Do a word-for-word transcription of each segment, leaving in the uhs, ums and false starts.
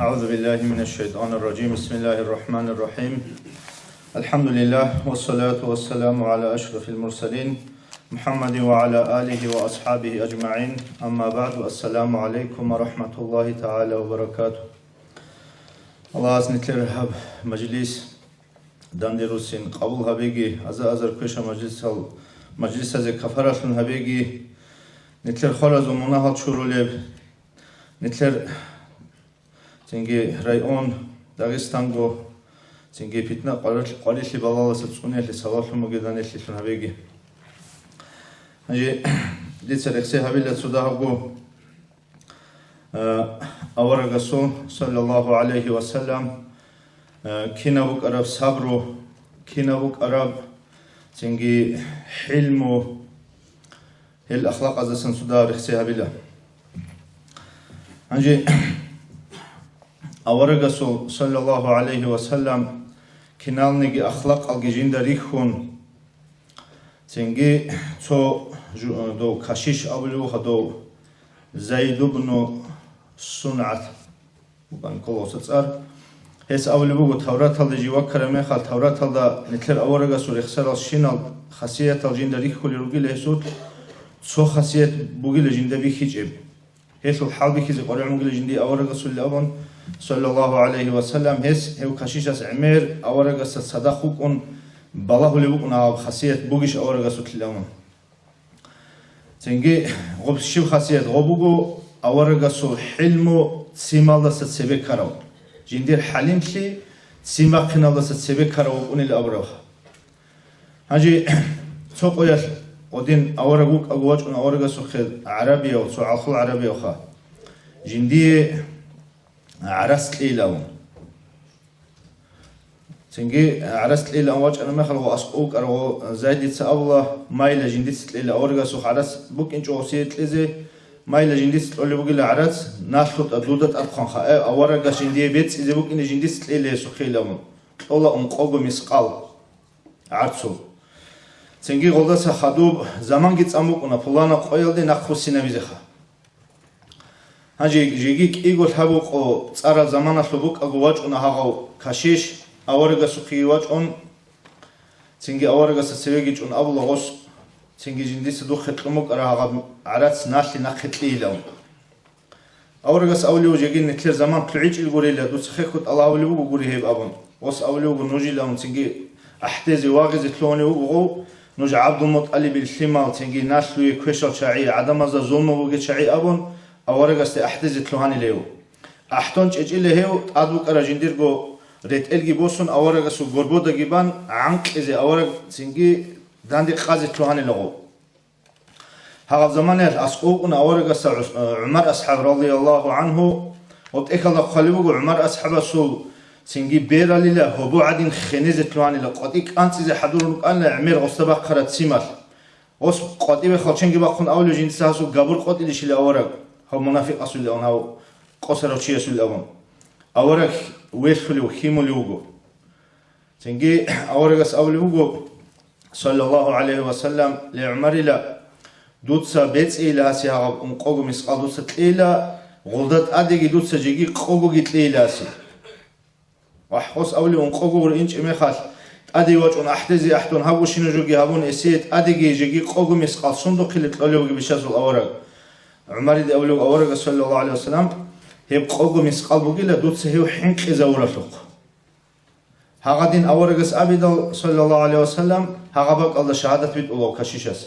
أعوذ بالله من الشيطان الرجيم. بسم الله الرحمن الرحيم. الحمد لله، والصلاة والسلام على أشرف المرسلين، محمد وعلى آله وأصحابه أجمعين. أما بعد، السلام عليكم ورحمة الله تعالى وبركاته. Аллагьас нилъер гьаб мажлис данде руссин къабул гьабеги, аза-азар квеша мажлисал, мажлисазе кафаралъун гьабеги, нилъер хваразул мунагьал чурулеб, нилъер цинги район, Дагъистанго, цинги питна къварилъ-, къварилъи балаласа цӀуниялъе сабаблъун бугеданилъилъун гьабеги. Гьанже дица рехсей гьабила цо дагьабго, э, аварагасул, саллаллагьу гӀалайгьи ва саллам, э, кинаб букӀараб сабру, кинаб букӀараб цинги хӀилму, гьел ахлакъаздасан цо дагьаб рехсей гьабила. Гьанже аварагасул, саллаллагьу гӀалайгьи ва саллам, киналниги ахлакъалги жинда рихьун, цинги цо жу-, дов кашиш абулев вуха, дов Зайд ибну СунагӀат букӀана ккола гьесда цӀар. Гьес абулеб буго, Тавраталде жив ваккараб мехалъ, Тавраталда нилъер аварагасул рехсарал щинал хасиятал жинда рихьулел ругила гьесул, цо хасият бугила жинда бихьичӀеб. Гьелъул хӀалбихьизе къваригӀун бугила жиндие аварагасулил абун, саллаллагьу гӀалайгьи ва саллам, гьес, гьев кашишас гӀемер аварагасда цадахъ вукӀун балагьулеб букӀун, гьаб хасият бугищ аварагасулъил абун. Цинги гъоб щиб хасият гъоб буго, аварагасул хӀилму ццималдаса цебе ккарав, жиндир хӀалимлъи ццин бахъиналдаса цебе ккарав вукӀунил абураб. Гьанже цо къоялъ гъодин авараг вукӀаго вачӀун аварагасухъе гӀарабияв, цо гӀалхул гӀарабиявха, жиндие гӀарац кьейилавун. Цинги гӀарац кьейилан вачӀараб мехалго аскӀов вукӀарав Зайдица абула, майила жиндица кьейила, аварагасухъ гӀарац букӀинчӀо гьесие кьезе, майила жиндица кьолеб бугила гӀарац, налъутӀа дуда тӀадхъанха, э, аварагас жиндие бецӀизе букӀине жиндица кьейила гьесухъейилавун, кьола ункъого мискъал гӀарцул. Цинги гъолдаса хадуб заманги цӀан букӀуна, пуланаб къоялде нахъ буссинабизеха. Гьанже жеги кӀиго лъабго къо цӀараб заманалъул букӀаго вачӀуна гьагъав кашиш, аварагасухъеги вачӀун, цинги аварагасда цевеги чӀун абула гъос, цинги жиндица духъе кьун букӀара гьагъаб гӀарац налъи нахъе кьейилан. Аварагас абулев жеги нилъер заман лъугӀичӀел гурейила, дуца хехго тӀалаб гьабулеб буго гури гьеб абун. Гъос абулев буго нужилан цинги ахӀдезе вагъизе лъугьунев вуго гъов, нуж ГӀабдулмутӀалибил лъимал, цинги налъуе квешал чагӀи, гӀадамазда зулму бугел чагӀи абун, аварагасде ахӀдезе лъугьанилев. АхӀдон чӀечӀила гьев, тӀад букӀара жиндирго ретӀелги босун, аварагасул горбодаги бан, гӀанкъизе авараг цинги данде къазе лъугьанила гъов. Гьагъаб заманаялъ аскӀов вукӀуна аварагасда ГӀус-, ГӀумар асхӀаб, радияллагьу гӀанхӀу, ва тӀехьалда хъвалеб буго ГӀумар асхӀабасул цинги бералила гьобо гӀадин хенезе лъугьанила, къватӀи кӀанцӀизе хӀадурун рукӀана гӀемер гъосда бахъараб ццималъ. Гъос къватӀибе халченги бахъун абулев жиндица гьасул габур къотӀилищила авараг, гьав мунафикъасулилан, гьав къосарав чиясулилан. Авараг велъулев, хьимулев вуго. Цинги аварагас абулеб буго, саллаллагьу гӀалайгьи ва саллам, ле ГӀумарила, дуца бецӀейила гьасе гьагъаб ункъого мискъал дуца кьейила, гъолда тӀадеги дуца жеги къогоги кьейила гьасе. Вагь, гъос абулеб, ункъого гъур инчӀеб мехалъ, тӀаде вачӀун ахӀдезе ахӀдон гьабго щинаб жоги гьабун, гьесие тӀадеги жеги къого мискъал сундухъе кьолев вугеб ишазул авараг. ГӀумариде абулеб аварагас, саллаллагьу гӀалайгьи ва саллам, гьеб къого мискъал бугила дуца гьев хӀинкъизавуралъухъ. Гьагъадин аварагас абидал, саллаллагьу гӀалайгьи ва саллам, гьагъаб бакӀалда шагьадат битӀула кашишас.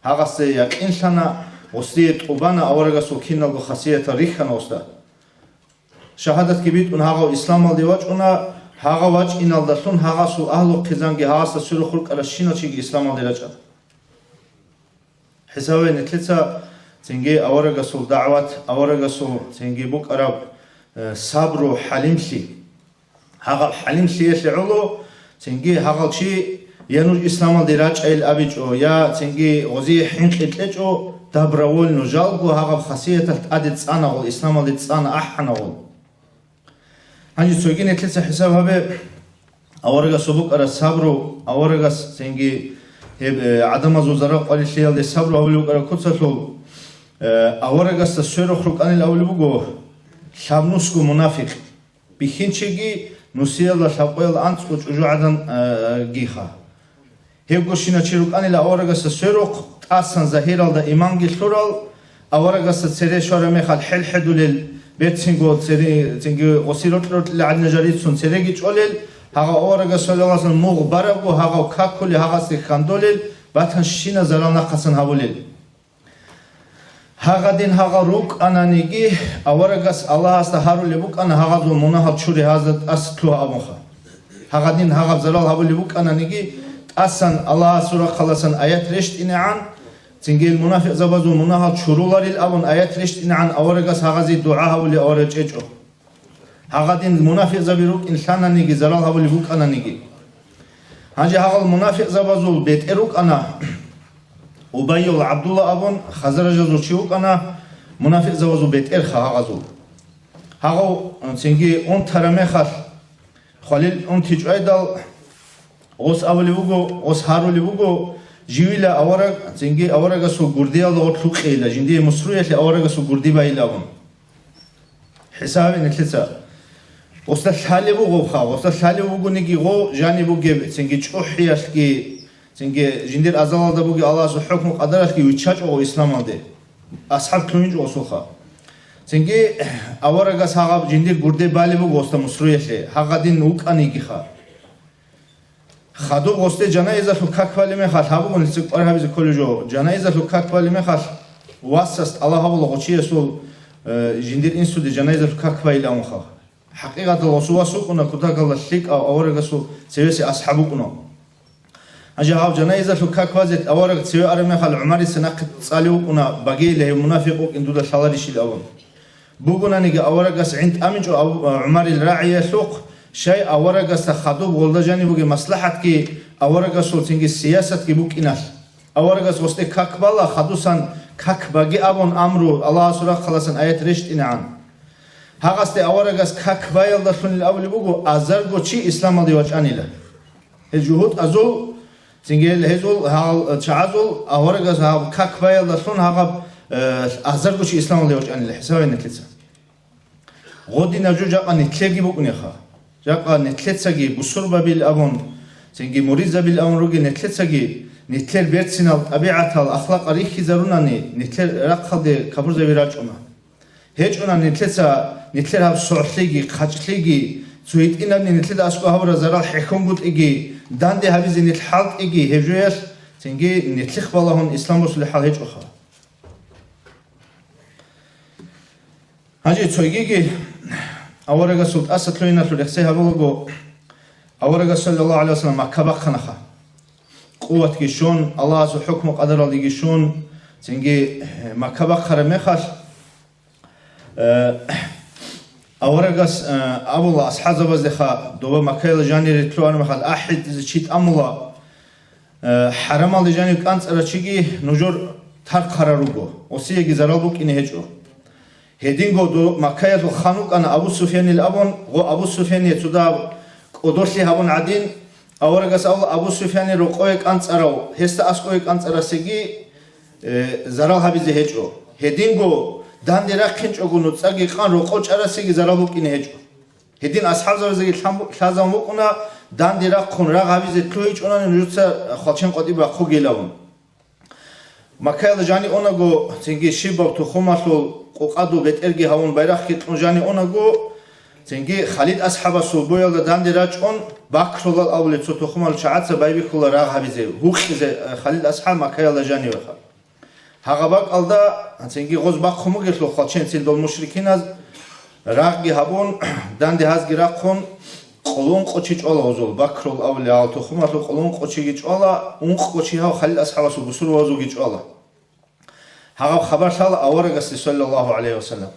Гьагъасде якъинлъана, гъосие тӀубана аварагасул киналго хасиятал рихьана гъосда. Шагьадатги битӀун гьагъав исламалде вачӀуна, гьагъав вачӀиналдалъун гьагъасул агьлу-хъизанги гьагъасда сверухъ рукӀаращинал чиги исламалде рачӀана. ХӀисабе нилъеца цинги аварагасул дагӀват, аварагасул цинги букӀараб, э, сабру, хӀалимлъи. Гьагъаб хӀалимлъиялъе гӀоло, цинги гьагъал чи я нуж исламалде рачӀайил абичӀо, я цинги гъозие хӀинкъи кьечӀо, добровольно, жалго гьагъаб хасияталъ тӀаде цӀанагъул, исламалде цӀана ахӀанагъул. Гьанже цоги нилъеца хӀисаб гьабе, аварагасул букӀараб сабру, аварагас цинги гьеб, э, гӀадамазул зарал къварилъиялде сабру гьабулеб букӀараб куцалъул, э, аварагасда сверухъ рукӀанил абулеб буго, лъабнусго мунафикъ, бихьинчиги нусиялда лъабкъоял анцӀго чӀужугӀадан, а, гиха. Гьебгощина чи рукӀанила аварагасда сверухъ, тӀасан загьиралда иманги лъурал, аварагасда цере щвараб мехалъ хӀел-хӀедулел, берцинго цере, цинги гъоси рокьи-рокьилел гӀадин жал рицун цереги чӀолел, гьагъав аварагас, саллаллагьу гӀалайгьи ва саллам, мугъ барабго гьагъав какулел, гьагъасде хьандолел, батанщина зарал нахъасан гьабулел. Гьагъадин гьагъал рукӀананиги, аварагас Аллагьасда гьарулеб букӀана гьагъазул мунагьал чури гьазда тӀаса лъугьа абунха. Гьагъадин гьагъаб зарал гьабулеб букӀананиги, тӀасан Аллагьасул рахъаласан аят рещтӀинегӀан, цинги мунафикъзабазул мунагьал чуруларил абун аят рещтӀинегӀан аварагас гьагъазе дугӀа гьабулев авараг чӀечӀо. Гьагъадин мунафикъзаби рукӀин лъананиги, зарал гьабулеб букӀананиги. Гьанже гьагъал мунафикъзабазул бетӀер рукӀана Убайюл ГӀабдулла абун, хазражазул чи вукӀана, мунафикъзабазул бетӀерха гьагъазул. Гьагъав цинги унтара мехалъ, хвалил унти чӀвайдал, гъос абулеб буго, гъос гьарулеб буго, живила авараг, цинги аварагасул гурдиялда гъорлъукъейила, жиндие мусруялъе аварагасул гурди байила абун. ХӀисабе нилъеца. Гъосда лъалеб бугоха, гъосда лъалеб бугониги гъо, жаниб бугеб, цинги чӀухӀиялъги, цинги жиндир азалалда бугеб Аллагьасул хӀукму къадаралъги виччачӀого исламалде. АсхӀаб лъугьинчӀо гъосулха. Цинги аварагас гьагъаб жиндир гурде балеб буго гъосда мусруялъе, гьагъадин вукӀанигиха. Хадуб гъосде жанаизалъул как балеб мехалъ гьабугун цикӀкӀвар гьабизе кколеб жо. Жанаизалъул как балеб мехалъ васас тӀалаб гьабула гъочиясул, э, жиндир инсуде жанаизалъул как байилаунха. ХӀакъикъаталда гъосул вас вукӀуна кутакалда лъикӀав аварагасул цевесе асхӀаб вукӀуна. Гьанже гьав жанаизалъул как базе авараг цеве араб мехалъ ГӀумарица нахъе цӀалев вукӀуна, багейила гьев мунафикъ вукӀин дуда лъаларищил абун. Бугонаниги аварагас гӀин тӀамичӀо Абу-, ГӀумарил рагӀиялъухъ, щай аварагасда хадуб гъолда жаниб бугеб маслахӀатги аварагасул цинги сиясатги букӀиналъ. Аварагас гъосде как бала, хадусан как баге абун амру Аллагьасул рахъаласан аят рещтӀинегӀан. Гьагъасде аварагас как баялдалъунил абулеб буго, азарго чи исламалде вачӀанила. Гьел жугьутӀазул, цинги гьезул, гьал чагӀазул аварагас гьаб как баялдалъун гьагъаб, э, азарго чи исламалде вачӀанила хӀисабе нилъеца. Гъодинаб жо жакъа нилъеги букӀунеха. Жакъа нилъецаги бусурбабил абун, цинги муридзабил абун ругел нилъецаги, нилъер берцинал тӀабигӀатал, ахлакъал рихьизарунани, нилъер рахъалде капурзаби рачӀуна. ГьечӀуна нилъеца, нилъер гьаб согӀлъиги, хъачӀлъиги, цо гьитӀинабни нилъеда аскӀоб гьабураб зарал хӀехьонгутӀиги, данде гьабизе нилъ хӀалтӀиги, гьеб жоялъ цинги нилъихъ балагьун ислам босулеб хӀал гьечӀоха. Гьанже цойгиги аварагасул тӀаса лъугьиналъул рехсей гьабулаго, аварагас, саллаллагьу гӀалайгьи вассалам, Макка бахъанаха. Къуватги щун, Аллагьасул хӀукму къадаралдеги щун, цинги, э, Макка бахъараб мехалъ, Э, аварагас, э, абула асхӀабзабаздеха, доба Маккаялда жанире лъугьараб мехалъ ахӀи, дица чи тӀамула, э, хӀарамалде жанив кӀанцӀарав чиги нужер тархъарал руго, осиеги зарал букӀине гьечӀо. Гьединго до-, Маккаялъул хан вукӀана Абу Суфьянил абун, гъо Абу Суфьяне цо дагьаб кӀодолъи гьабун гӀадин, Аварагас абула Абу Суфьянил рокъове кӀанцӀарав, гьесда аскӀове кӀанцӀарасеги, э, зарал гьабизе гьечӀо. Гьединго данде рахъинчӀого нуцӀаги къан рокъов чӀарасеги зарал букӀине гьечӀо. Гьедин асхӀабзабазеги лъан-, лъазабун букӀуна, данде рахъун рагъ гьабизе лъугьичӀонани нужеца хвалчен къватӀибе бахъугейилавун. Маккаялда жани унаго, цинги щибаб тухумалъул къукъадул бетӀерги гьавун, байрахъги кьун жани унаго, цинги Халид асхӀабасул боялда данде рачӀун, Бакрулал абулеб цо тухумал чагӀаца байбихьула рагъ гьабизе, гьукъизе, э, Халид асхӀаб Маккаялда жанивеха. Гьагъа бакӀалда, цинги гъоз бахъун бугелъул хвалченцин дол мушрикиназ, рагъги гьабун, данде гьазги рахъун, къоло ункъо чи чӀвала гъозул, Бакрул авлиял тухумалъул къоло ункъо чиги чӀвала, ункъо чи гьав Халил асхӀабасул бусурбабазулги чӀвала. Гьагъаб хабар лъала аварагасде, саллаллагьу гӀалайгьи вассалам.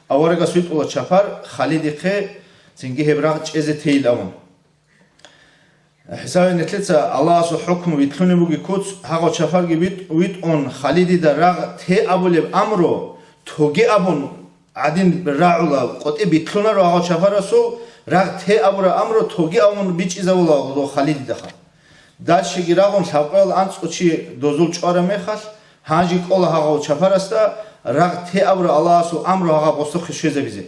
Аварагас витӀула чапар Халидихъе, цинги гьеб рагъ чӀезе тейилавун. ХӀисабе нилъеца Аллагьасул хӀукму витлъунеб бугеб куц, гьагъав чапарги витӀ-, витӀун, Халидида рагъ те абулеб амру, тоге абун гӀадин рагӀула, къотӀи битлъунаро гьагъав чапарасул, рагъ те абураб амру тоге абун бичӀчӀизавула гъодов Халидидаха. Дальшеги рагъун лъабкъоял анцӀго чи дозул чӀвараб мехалъ, гьанже кӀола гьагъав чапарасда рагъ те абураб Аллагьасул амру гьагъаб гъосухъе щвезабизе.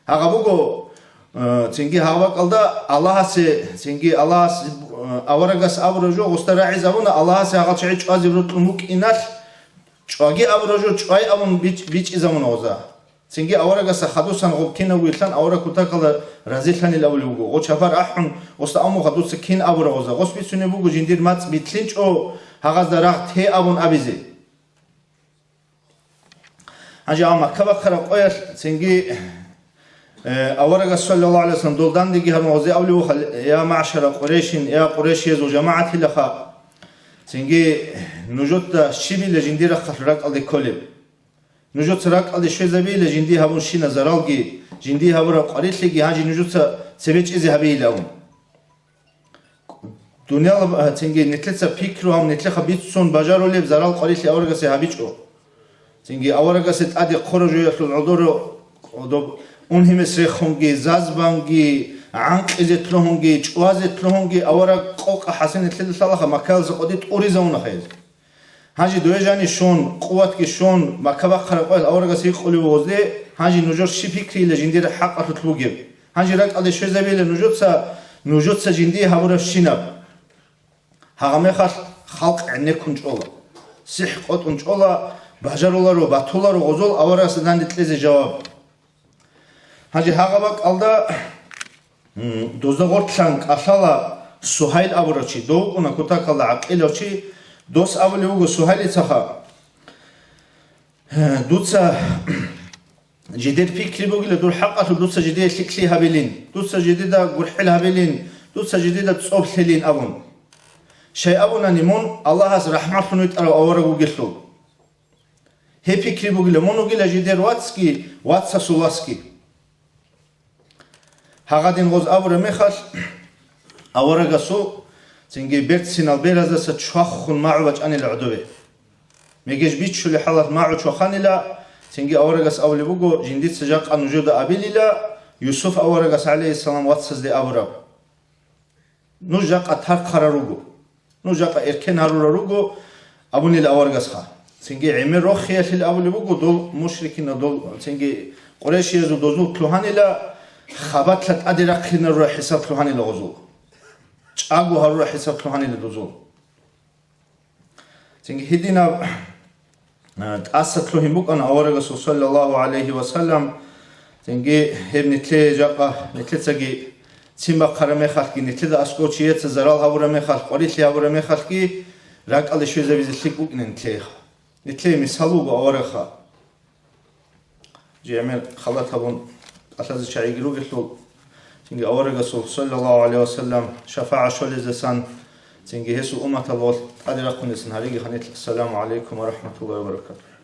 Гьагъа буго, э, цинги гьав бакӀалда Аллагьасе, цинги Аллагьас, э, аварагас абураб жо, гъосда рагӀизабуна, Аллагьасе гьагъал чагӀи чӀвазе рокьун вукӀиналъ, чӀваги абураб жо чӀвай абун бич-, бичӀчӀизабуна гъоза. Цинги аварагасда хадусан гъоб кинабго йилъан авараг кутакалда разилъанил абулеб буго. Гъо чапар ахӀун, гъосда абун буго дуца кин абураб гъоза. Гъос бицунеб буго жиндир мацӀ битлъинчӀо, гьагъазда рагъ те абун абизе. Гьанже гьав Макка бахъараб къоялъ цинги, э, аварагас, саллаллагьу гӀалайгьи вассалам, дол дандеги гьарун гъозе абулев вуха: «Я маъшара Къурайшин, я къурайшиязул жамагӀатилаха, цинги нужеца щибила жиндир рахъалъ ракӀалде кколеб? Нужеца ракӀалде щвезабила жиндие гьабун щина заралги, жиндие гьабураб къварилъиги гьанже нужеца цебе чӀезе гьабейилан». Дунияла, а, цинги нилъеца пикру гьабун, нилъеха бицун бажарулеб зарал къварилъи аварагасе гьабичӀо. Цинги аварагасе тӀаде хъура жоялъул гӀодоро, гӀодоб унгьимес рехунги, зазбанги, гӀанкъизе лъугьунги, чӀвазе лъугьунги авараг къокъа хӀасине лъеда лъалаха Маккаялдаса къоде тӀуризавунаха гьез. Гьанже дое жани щун, къуватги щун, Макка бахъараб къоялъ аварагас гьикъулев гъозде: «Гьанже нужер щиб пикрийила жиндир хӀакъалъулъ бугеб? Гьанже ракӀалде щвезабила нужеца, нужеца жиндие гьабурабщинаб». Гьагъа мехалъ халкъ гӀенеккун чӀола, сихӀ къотӀун чӀола, бажаруларо, батуларо гъозул аварагасда данде кьезе жаваб. Гьанже гьагъа бакӀалда, м, дозда гъорлъан кӀалъала Сугьайл абурав чи, дов вукӀуна кутакалда гӀакъилав чи, дос абулев вуго Сугьайлицаха: «Дуца жидер пикри бугила, дур хӀакъалъулъ дуца жидее лъикӀлъи гьабилин, дуца жидеда гурхӀел гьабилин, дуца жидеда цӀоб лъелин», – абун. Щай абунани мун Аллагьас рахӀматлъун витӀарав авараг вугелъул. Гьеб пикри бугила, мун вугила жидер вацги, вацасул васги. Гьагъадин гъоз абураб мехалъ, аварагасул цинги берцинал бераздаса чвахун магӀу бачӀанила гӀодове. Мегеж биччулеб хӀалалъ магӀу чваханила, цинги аварагас абулеб буго: «Жиндица жакъа нужеда абилила Юсуф аварагас, гӀалайгьиссалам, вацазде абураб». Нуж жакъа тархъарал руго, нуж жакъа эркен гьарурал руго, абунила аварагасха. Цинги гӀемер рохиялъил абулеб буго, дол мушрикинал, дол, цинги къурайшиязул дозул лъугьанила, хабалъа тӀаде рахъинарурал хӀисаблъун гьанила гъозул. ЧӀаго гьарурал хӀисаблъун гьанила дозул. Цинги гьединаб, а, тӀаса лъугьин букӀана аварагасул, саллаллагьу гӀалайгьи ва саллам. Цинги гьеб нилъее жакъа, нилъецаги ццин бахъараб мехалъги, нилъеда аскӀов чияца зарал гьабураб мехалъ, къварилъи гьабураб мехалъги, ракӀалде щвезабизе лъикӀ букӀина нилъееха. Нилъее мисал буго аварагха. Жи гӀемер халат гьабун кӀалъазе чагӀиги ругелъул, цинги аварагасул, саллаллагьу гӀалайгьи ва саллам, шафагӀат щолездасан, цинги гьесул умматалъул тӀаде рахъунесан гьариги гьанилъ. Ассаламу гӀалайкум ва рахӀматуллагьи ва баракатугьу.